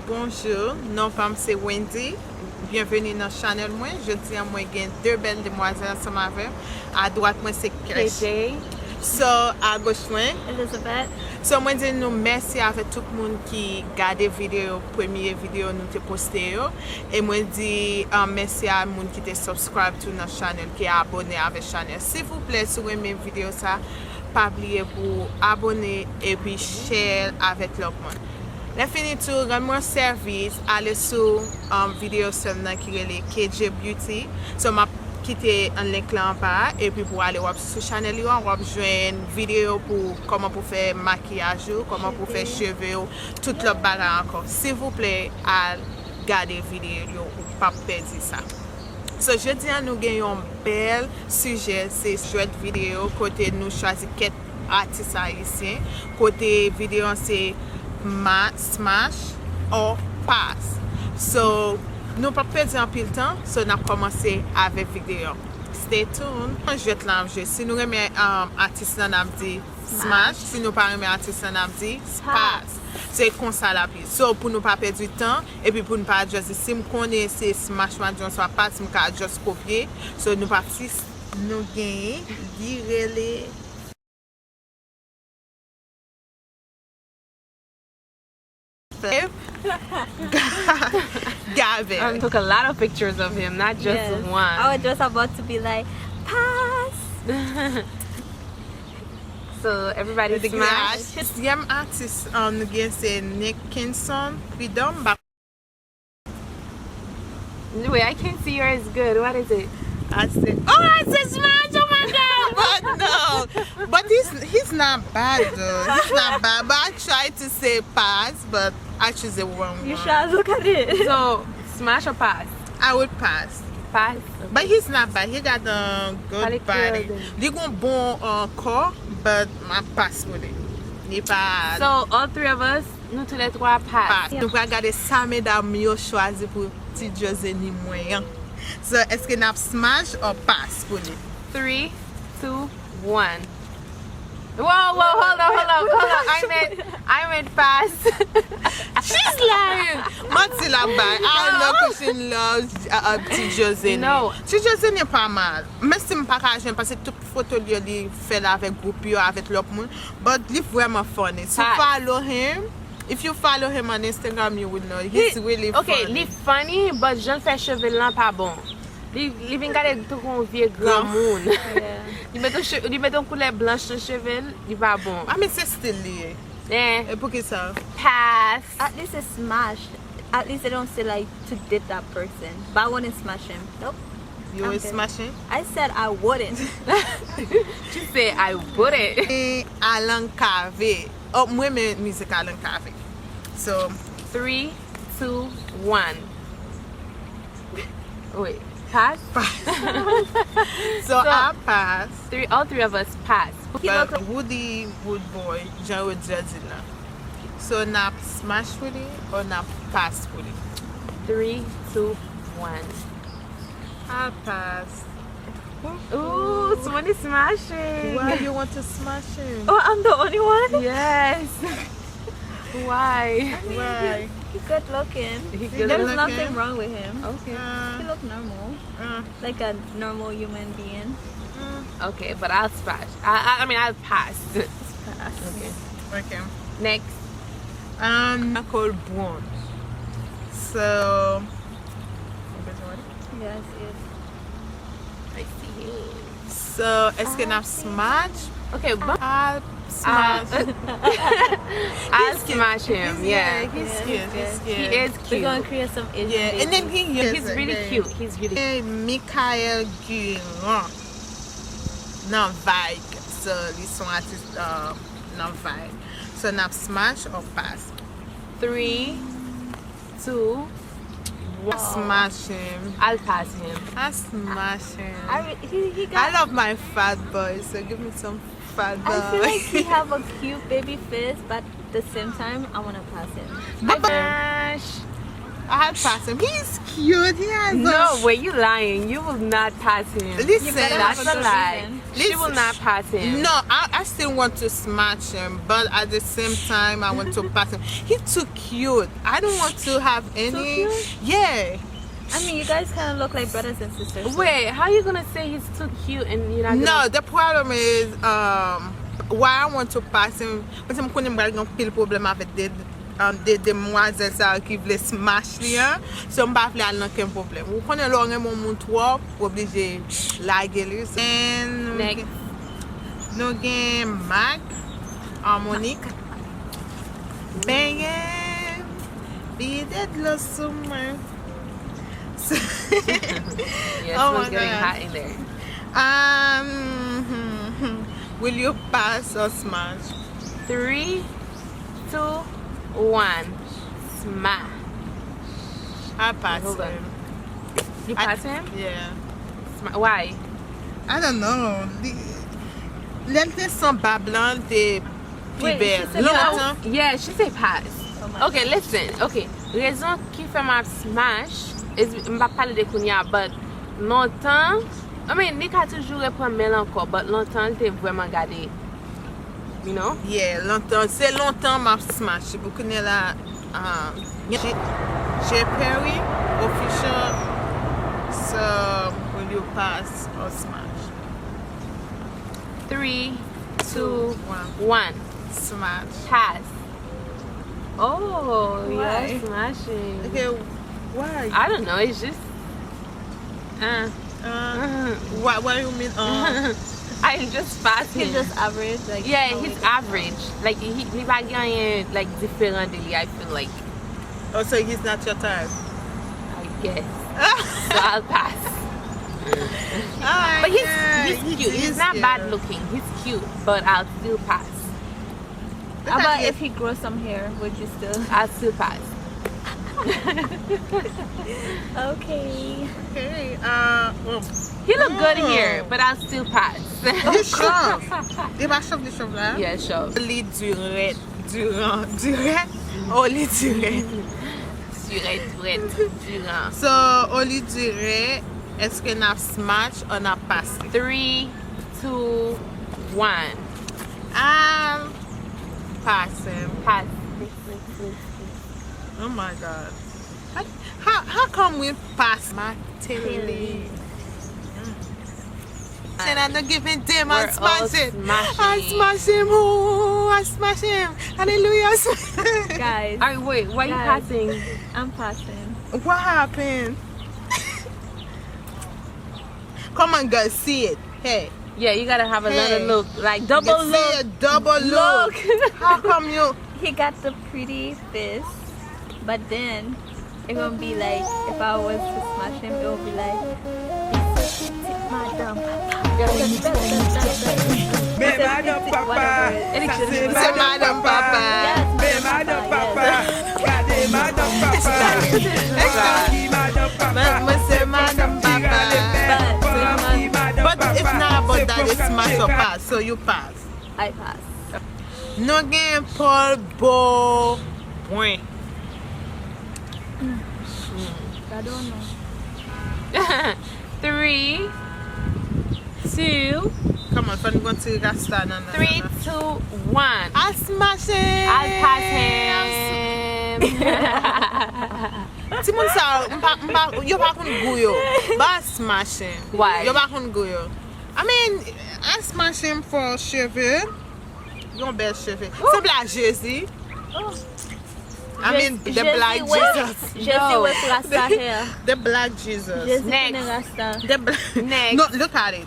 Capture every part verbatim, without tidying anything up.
Bonjou, non pa m se Wendy. Byenveni nan chanèl mwen. Jodi a mwen gen de bèl demwazèl ansanm avè m. Adwat mwen se Kesh. So, agoch mwen. Elizabeth. So, mwen di nou mèsi avèk tout moun ki gade videyo, premye videyo nou te poste yo. E mwen di, um, mèsi a moun ki te subscribe tou nan chanèl, ki abone avèk chanèl. Silvouplè, si w renmen videyo sa, pa bliye pou abone epi share avèk lòt moun. Lè fini tou, rann mwen sèvis, ale sou, um, videyo sè m nan ki rele K J Beauty. So, m ap kite an link la anba a, epi pou ale w ap sou chanèl yo a, w ap jwenn videyo pou kòman pou fè makiyaj ou, kòman pou fè cheve w, tout lòt bagay ankò. Silvouplè, al gade videyo yo, ou p ap pèdi sa. So, jodi a nou gen yon bèl sijè, se jwèt videyo kote nou chwazi kèk atis ayisyen, kote videyo an se ma, smash or pass. So, nou p ap pèdi anpil tan, so n ap kòmanse avèk videyo an. Stay tuned. Jwèt la ap jwe. Si nou renmen, um, atis lan, n ap di smash. Si nou pa renmen atis lan, n ap di pass. Se konsa l ap ye. So, pou nou pa pèdi tan, epi pou nou pa just di, si m konnen se smash m ap di oswa pass, m ka just kopye. So, nou pa si nou genyen, li rele Gavin. Um, took a lot of pictures of him, not just Yes. one. I was just about to be like, pass. So everybody smash. Sizyèm atis, um, nou gen se Nickinson Freedom. Ba- Wait, I can't see yours good. What is it? I said, oh, I said smash, oh my God, but no. But he's, he's not bad though. He's not bad, but I tried to say pass, but I choose the wrong You one. should look at it. So, smash or pass? I would pass. Pass. But he's not bad. He got a good Pale body. kreyòl. Li gon bon uh, kò, but m ap pass pou li. Li pa So, all three of us, nou tou lè twa pass. Pass. Nou pral gade sa medam yo chwazi pou ti Joseny mwen an. So, èske n ap smash or pass pou li? Three, two, one. Whoa, whoa, hold on, hold on, hold on. I meant, I meant pass. She's lying! Manti l ap bay. I know Christian loves uh, uh, ti Joseny. No. Ti Joseny pa mal. Men si m pa ka jwenn, paske tout foto li yo li fè l avèk gwoup yo, avèk lòt moun. But li vrèman funny. Si w Pass. Follow him, if you follow him on Instagram, you will know. He's really Okay, funny. Li funny, but jan l fè cheve l lan pa bon. Li, li vin gade tankou yon vye granmoun. Yeah. Li met yon che- li met yon koulè blanch nan cheve l, li pa bon. I mean, se stil li ye. Eh, E pou ki sa? Pass. At least it's smash. At least they don't say like to date that person. But I wouldn't smash him. Nope. You I'm will good. Smash him? I said I wouldn't. She said I wouldn't. E Alan Cavé. Oh, mwen men mizik Alan Cavé. So, Three, two, one. Wait, pass? so, I pass. Three, all three of us pass. But Woody, Wood Boy, jan yo di di la. So, n ap smash Woody or n ap pass Woody? Three, two, one. I pass. Ooh, somebody smashing. Why you want to smash him? Oh, I'm the only one? Yes. Why? Why? He good looking. He good There's looking. Nothing wrong with him. Okay. Uh, He look normal. uh, Like a normal human being. uh, Okay, but I'll smash. I, I, I mean, I'll pass. Pass. Okay. okay. Next. Um, I call bronze. So, Yes, yes. I see. so, èske n ap smash? Okay, but I'll smash. I'll smash him. Yeah. He's cute. He's cute. He is We're cute. Gonna create some Asian Yeah, and then he is He's really again. Cute. He's really cute. Eh, Michael Guiron nan Vibe. So, li se yon atis uh, nan Vibe. So, n ap smash or pass? Three, two, one. Smash him. I'll pass him. I smash him. I re- he he I got. Love my fat boy, so give me some fat boy. I feel like he have a cute baby face, but at the same time, I wanna pass him. But Smash. I had pass him. He's cute. He has No a way, you lying. You will not pass him. Listen, That's a lie. She will not pass him. No, I, I still want to smash him, but at the same time, I want to pass him. He's too cute. I don't want to have any. Cute? Yeah. I mean, you guys kind of look like brothers and sisters. Wait, how you gonna say he's too cute and you're not No, gonna... the problem is, um, why I want to pass him. Paske m konnen m pral gen pil pwoblèm avèk de, um, de demwazèl sa yo ki vle smash li an. So m pa vle al nan ken pwoblèm. Ou konnen lè w renmen yon moun twòp, ou oblije lage li. And nou Next. gen, nou gen Mac, Harmonic. Benyen, vide dlo sou mwen. Yes, Oh it was my getting God. Hot in there. Um, will you pass or smash? Three, two, one. Smash. I pass Hold on. him. You I- pass him? Yeah. Sma- Why? I don't know. Li- Lè l te sanba blan, l te pi Wait, bèl. she said Lontan. Yeah, she say pass. Oh my Okay, listen. Okay, rezon ki fè m ap smash is, m pa pale de kounye a, but lontan, I mean, li ka toujou reprann men l ankò, but lontan l te vrèman gade, you know? Yeah, lontan. Se lontan m ap smash. Pou kounye la, um, J, J Perry official. So, will you pass or smash? Three, two, One. One. Smash. Pass. Oh, Why? You're smashing. Okay, why? I don't know. It's just. Uh, Uh, what, what you mean? Uh, I just pass He's him. Just average. Like, Yeah, how he's we- average. Like, he, li pa gen anyen, like, diferan de li, I feel like. Oh, so he's not your type. I guess. So I'll pass. Alright, But he's, yeah, he's cute. He's not bad looking. He's cute, but I'll still pass. How about if he grows some hair? Would you still? I'll still pass. Okay. Okay, uh, well, He look good Mm. here, but I'll still pass. Li chòv. Li pa chòv, li chòv la. Yeah, sure. Li dirèt, diran, dirèt. Oh, li dirèt. Dirèt, dirèt, diran. So, oh, li dirèt, èske n ap smash or n ap pase? Three, two, one. Um, pase. Pass. Oh my God. How, how, how come we pass Martelly? Say that, don't give him damn, I We're all smash him. I smashing. Smash him. Oh, I smash him. Hallelujah. Guys, All right, wait. Why you Guys. Passing? I'm passing. What happened? Come on, girl, see it. Hey. Yeah, you gotta have another Hey. Look. Like, double You look. See a double look. Look. How come you? He got the pretty face, but then it gonna be like if I was to smash him, it would be like, he's such a tit madam. Men madanm papa, sa se Se madanm papa. Yes, Men madanm papa, gade madanm papa. Ki madanm papa. Mwen se madanm papa. Ki madanm papa. But it's not about that, it's smash or pass, so you pass. I pass. Nou gen Paul Beaubrun. I don't know. Three, two, Come on, fè n gon ti rasta nan nan. three, two, one. I smash him. I'll pass him. Timoun sa, m pa, m pa, yo pa konn gou yo. Ba smash him. Why? Yo pa konn gou yo. I mean, I smash him for cheve. Yon bèl cheve. Sanble a Jezi. I mean, the Jezi black with- Jesus. Jezi with Rasta hair. The black Jesus. Jezi Next. Rasta. The black. Next. No, look at it.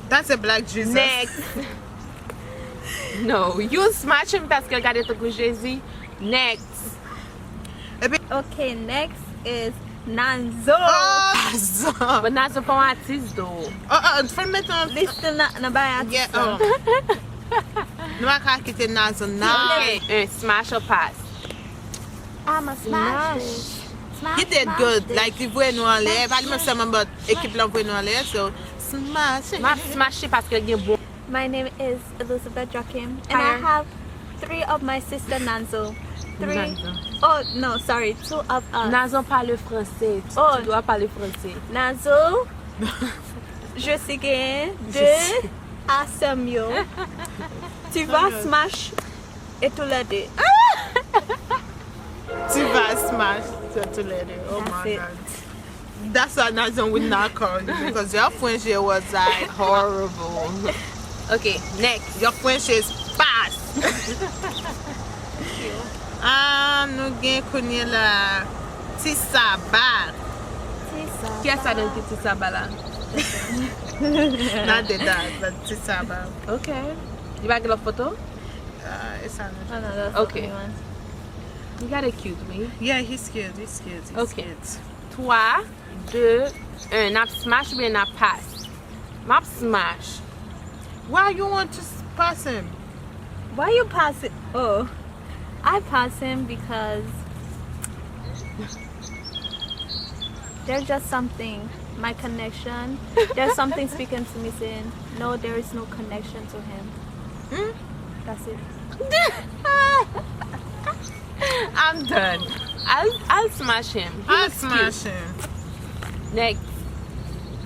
That's a black Jesus. Next. No, you smash him paske l gade tankou Jezi. Next. Epi, Okay, next is Nanzo. oh, Nazo. But Nazo pa yon atis though. Oh, oh, fè l mete yon Li still nan nan bay atis Yeah, la. um, nou pa ka kite Nazo nan. Okay, un smash or pass. I'm a smash. He did good. Like, li voye nou anlè. Pa li menm sèlman, but ekip lan voye nou anlè. So, smash. M ap smash paske l gen bon. My name is Elizabeth Joachim, and I Fire. Have three of my sister Nanzo. Three. Nanzo. Oh no, sorry, two of us. Nazo pale franse. Oh. Tu dois parler français. Nazo. Je suis gay. Deux. A sè m yo. Tu vas smash et tous les deux. Tu vas smash tous les deux. Oh my That's it. God. That's why Nazon will not call you because your friendship was like horrible. Ok, next. Your friendship is past. Ah, nou gen kounye la Ti Saba. Kiyès sa nan ki Ti Saba la? Not the dog, but Ti Saba. Ok. Li pa gen lòt foto? Uh, it's on Oh no, that's Okay. the only one. Li gade cute, wi. Yeah, he's cute, he's cute, he's Okay. cute. Twa, de, en. N ap smash oubyen n ap pass? M ap smash. Why you want to s- pass him? Why you pass it? Oh, I pass him because there's just something. My connection. There's something speaking to me saying, no, there is no connection to him. Hmm? That's it. I'm done. I'll, I'll smash him. He I'll looks smash cute. Him. Next.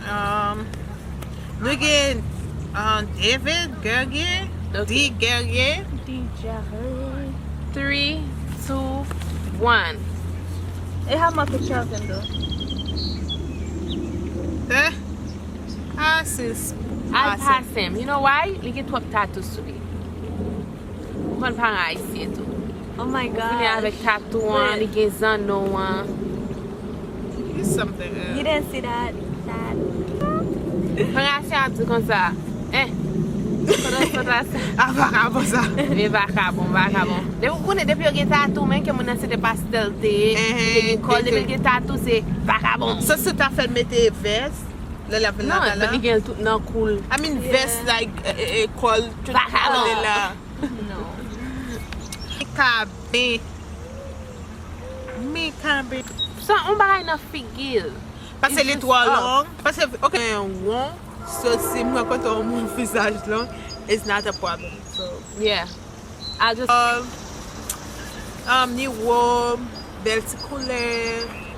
Um, nou gen um, David Guerrier, Okay. D Guerrier. D J. Three, two, one. It have my picture of him though. Eh? Ah, sis. I'll Ah, sis. Pass him. You know why? Li gen twòp tatou sou li. Ou konn paran ayisyen tou. Oh my Vini avèk gosh. tatou an, li gen zanno an. It's something You else. Didn't see that. That. Paran ayisyen ap di konsa. Eh. Kote sòt la sa? Ah, vakabon sa. Men vakabon, vakabon. Depi ou konnen, depi yo gen tatou, menm ke moun nan se te pastè l te ye, Mhm, li te gen kòl, depi mhm. l gen tatou, se vakabon. Sa se ta fè l mete vès, lè l ap vin Non, lakay la. Li gen l tout nan kou l. I mean, Yeah. vès, like, eh, eh, eh, kòl, tout Vakabon. kòl la. No. Kaben. Mi kaben. Sa, on bagay nan figi l. Paske li It's twò just long. Paske, ok, won. So, si mwen kote yon moun vizaj long, it's not a problem. So, Yeah. I just um, um, ni wo, bèl ti koulè,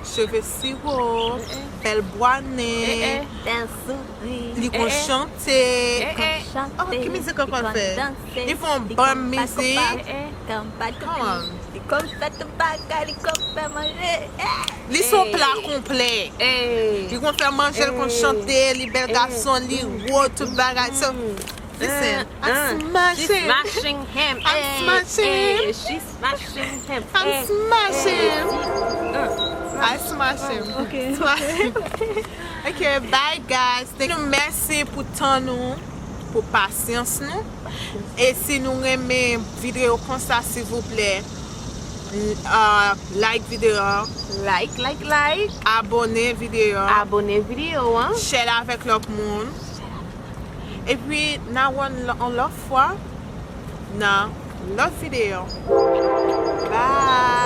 cheve siro, bèl bwa nen, Eh, eh. Bèl souri. li konn Eh, eh. chante. Eh, eh. Chante. Oh, ki mizik ankò l fè? Danse. Li fè yon Li bon konn mizik. Bakopa. Konn bat Come on. Li konn fè tout bagay, li konn fè manje. Eh! Li se yon Hey. pla konplè. Hey. Li konn fè manje, li konn Hey. chante, li bèl Hey. gason, li wo, tout bagay. So, listen, Uh, I'm uh. smashing. She's smashing him. I'm Hey, smashing hey, him. She's smashing him. I'm Hey, smashing hey. him. Uh, I smash him. Okay. Ok, bye guys. Thank you. Mèsi pou tan nou, pou pasyans nou. E si nou renmen videyo konsa, silvouplè, uh, like videyo, Like, like, like. abone videyo, Abone videyo an. Share l avèk lòt moun. Epi, n a wè n lò- yon lòt fwa nan lòt videyo. Bye!